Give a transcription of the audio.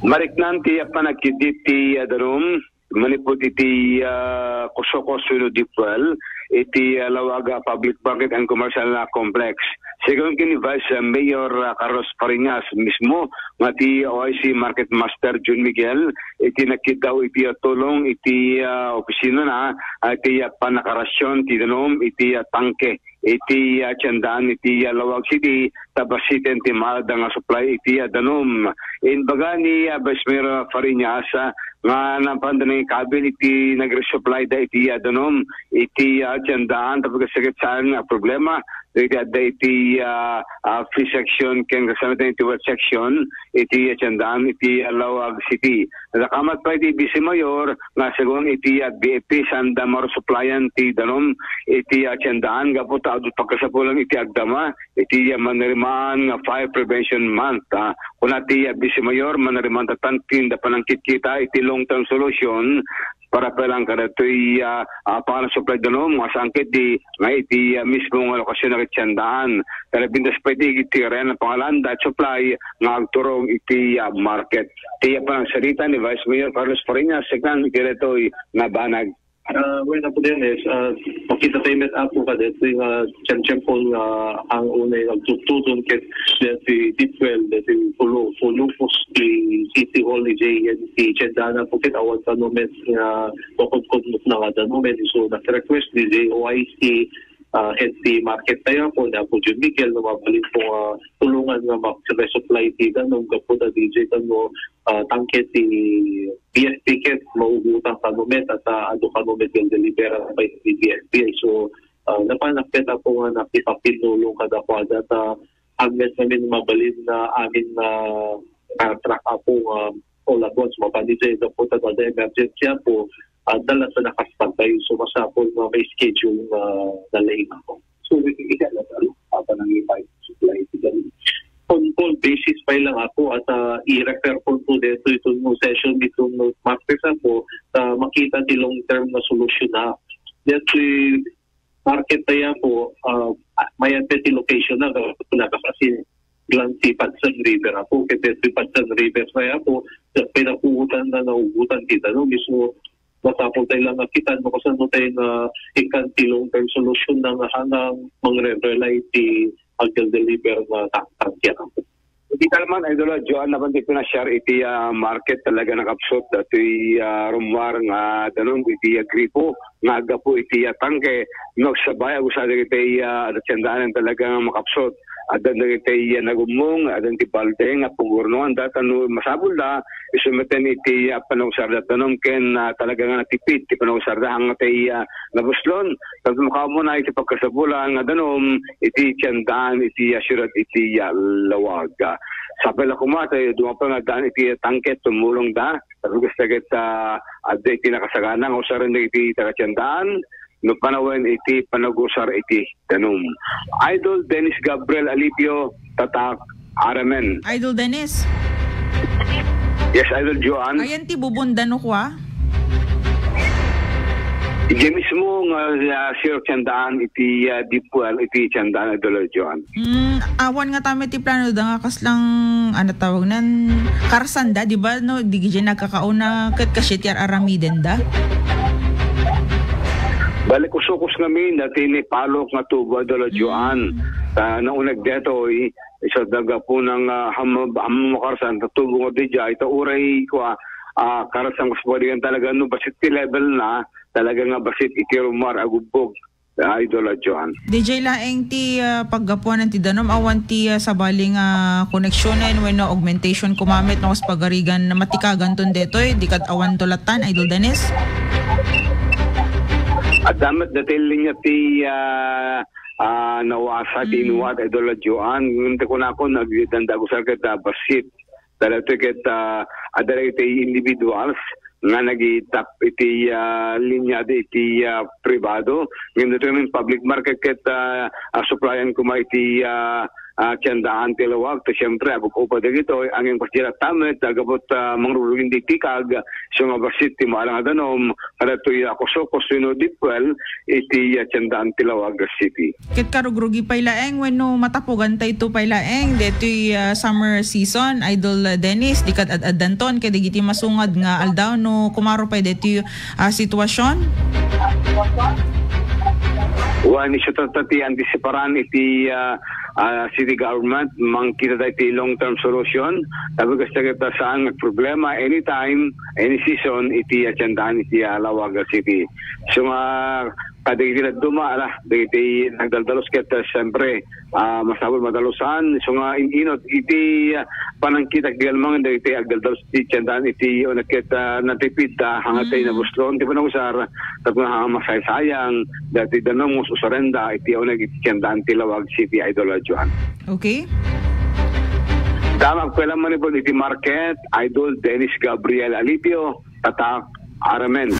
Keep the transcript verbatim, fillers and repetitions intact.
Mariknan ti panagkidit ti, ah, danum manipud iti, ah, Kusokos wenno Deep Well iti, ah, Laoag, ah, Public Market and Commercial, ah, Complex. Segun ken ni Vice Mayor, ah, Carlos Fariñas mismo nga ti O I C Market Master Jun Miguel iti nagkiddaw iti, ah, tulong iti, ah, opisinana, ah, iti, ah, pannakarasion ti danum iti, ah, tangke iti, ah, tiendaan iti, ah, Laoag City, ta basiten ti maadda nga supply iti, ah, danum. Imbaga ni, ah, Vice Mayor Fariñas, ah, nga napanda nangikabil iti nagresupply da iti, ah, danum iti, ah, tiendaan, tapno kasakit saan nga problema iti adda iti, ah, ah, fish section ken kasano iti wet section iti, ah, tiendaan iti, ah, Laoag City. Nakamat pay iti Vice Mayor nga segun iti, ah, B F P saanda marusupplyan ti danum iti, ah, tiendaan gapu ta adu pagkasapulan iti agdama iti, ah, manarimaan nga Fire Prevention Month. Ah, kuna ti, ah, Vice Mayor, manarimaan ta tantin da panangkitkita iti long-term solution para pay lang kadatoy, ah, ah, pangan-supply danum nga saan ket di nga iti, ah, mismo nga lokasyon nga ket tiendaan. Nalabintas pay iti iti area nga pangalan that supply nga agturong iti, ah, market. Ti, ah, panagsarita ni Vice Mayor Carlos Fariñas, sekan iti daytoy nga banag. Ah, well, Apo Dennis, ah, makita tayo met, Apo, kadaytoy nga tiyemtiyempo nga ang unay nagtutudon ket daytoy Deep Well, daytoy Polo-, Polopos, ti City Hall, ijay, ti tiendaan, Apo, ket awan kano met nga makudkudnot na nga danum. So, nag-request ijay O I C, ah, head ti market tayo, Apo, ni Apo Jun Miguel, no mabalin po nga tulungan nga mag-resupply ti danum, gapu ta ijay kano, ah, tangke ti B F P ket maugutan kano met, at, ah, adu kano met nga deliver pay ti B F P. So, ah, napanak met, Apo, nga nakipapinnulong kadakuada ta, ah, met ngamin mabalin nga amin nga, ah, truck, Apo, nga all at once, mapan ijay gapu ta adda emergency, Apo, ah, dala sa nakastagay. So, masapul nga may schedule nga nalaing, Apo. So, iti, iti, ano, ano, papanangipay, supply, iti, ano. On call basis pay lang, Apo, at, ah, i-refer ko to dito itong session nitong Martes, Apo, ta makita ti long term nga solusyon na. Dito market tayo, Apo, ah, may ante ti location na, na kasi lang ti Padson River, Apo. Kaya ti Padson River tayo, Apo, sa pinapuutan na naugutan kita, no? Mismo, masapul tayo lang nakita, no? Kasano tayo nga ikan ti long-term solution na nga hanang mangre-rely ti agdel-deliver nga tangtang kaya, Apo. Iti kalman, Idol Joan, napan ti pinasiar iti, ah, market talaga nakapsot datoy, ah, rummuar nga danum iti, ah, gripo nga aggapu iti, ah, tangke. No, sabay, agusar dagiti, ah, tiendaan talaga nga makapsot. Addan dagiti, ah, nagummong, addan ti balde nga pagurnongan da, ta no masapul da, isu met iti, ah, panagusar da danum ken, ah, talaga nga natipid ti panagusar da, hangtay, ah, nabuslon. Tapno makaammo na iti pagkasapulan nga danum iti tiendaan iti, ah, siudad iti, ah, Laoag. Sapay la koma, tayo dumapay nga addaan iti tangke, tumulong da. Tapno kasta ket, ah, adda iti nakasagana nga usaren dagiti taga-tiendaan, no panawen iti panagusar iti danum. Idol Dennis Gabriel Alipio, Tatak, R M N. Idol Dennis. Yes, Idol Joan. Ayan ti bubon da no kua? Iti mismo nga, ah, sir, tiendaan iti, ah, Deep Well, iti tiendaan, Idol Joan. Mm, awan nga tama ti plano da nga kaslang, ano tawag nan, karsanda, di ba? No, di gidi nagkakauna, ket kasi ti ar-aramiden da. Balik usukos ngamin, dati ni Palok nga tubo, Idol Joan. Mm. Ta nauneg detoy, Isu ti naggapu nga, ah, hammo, hammo makarsanda tubo nga dijay, ta uray kua, ah, karsanda mas pwede talaga no bassit ti level na, talaga nga bassit iti rummuar a gubbog, ah, Idol Joan. Dijay laeng ti, ah, paggapuanan ti danum, awan ti, ah, sabali nga koneksionen wenno augmentation koma met no kas pagarigan matikagan ton detoy, di ket awan to latan, Idol Dennis? Adda met dati linya ti, ah, ah, nawasa ti inuwat, Idol Joan. Ngem ti kunakon, agdanda agusar ket, ah, bassit. Daytoy ket, ah, adda dagiti individuals nga nagitap iti, ah, linya da iti, ah, pribado. Ngem daytoy public market ket, ah, ah, supplyan koma iti, ah, ah, tiendaan ti lawag, ta siyempre, agub-upa dagitoy, angin pasidiratta met, agabot, ah, mangrurugin di tikag, so nga bassit ti maalang a danum, kadatoy, ah, kusokos wenno deep well, iti, ah, tiendaan ti lawag, City. Ket karugrugi pay laeng wenno matapuganta ito pay laeng, detoy, ah, summer season, Idol Dennis, di kad ad-addanton, ket dagiti masungad nga aldaw no kumaro pay detoy, ah, sitwasyon? Wen, isu tatta ti antisiparan iti, ah, ah, city government, mangkita da iti long-term solution. Tabi kasta kita saan nga problema anytime, any season, iti, ah, tiendaan iti, ah, Laoag City. So nga, kadagiti dadduma, ala, dagiti nagdaldalos ket, ah, siyempre, ah, masapul madalusan. So nga, in-inot, iti, ah, panangkitak di galmangan, dagiti agdaldalos ti tiendaan iti, o, ket, ah, natipid, ah, hangatay na buslon, ti panagusar, tapno nga masaysayang, dati danum nga usarenda, iti, o, nagiti tiendaan ti Laoag City, Idol Joan. Okay. Damag pala manipod iti market, Idol Dennis Gabriel Alipio, Tatak, Aramen.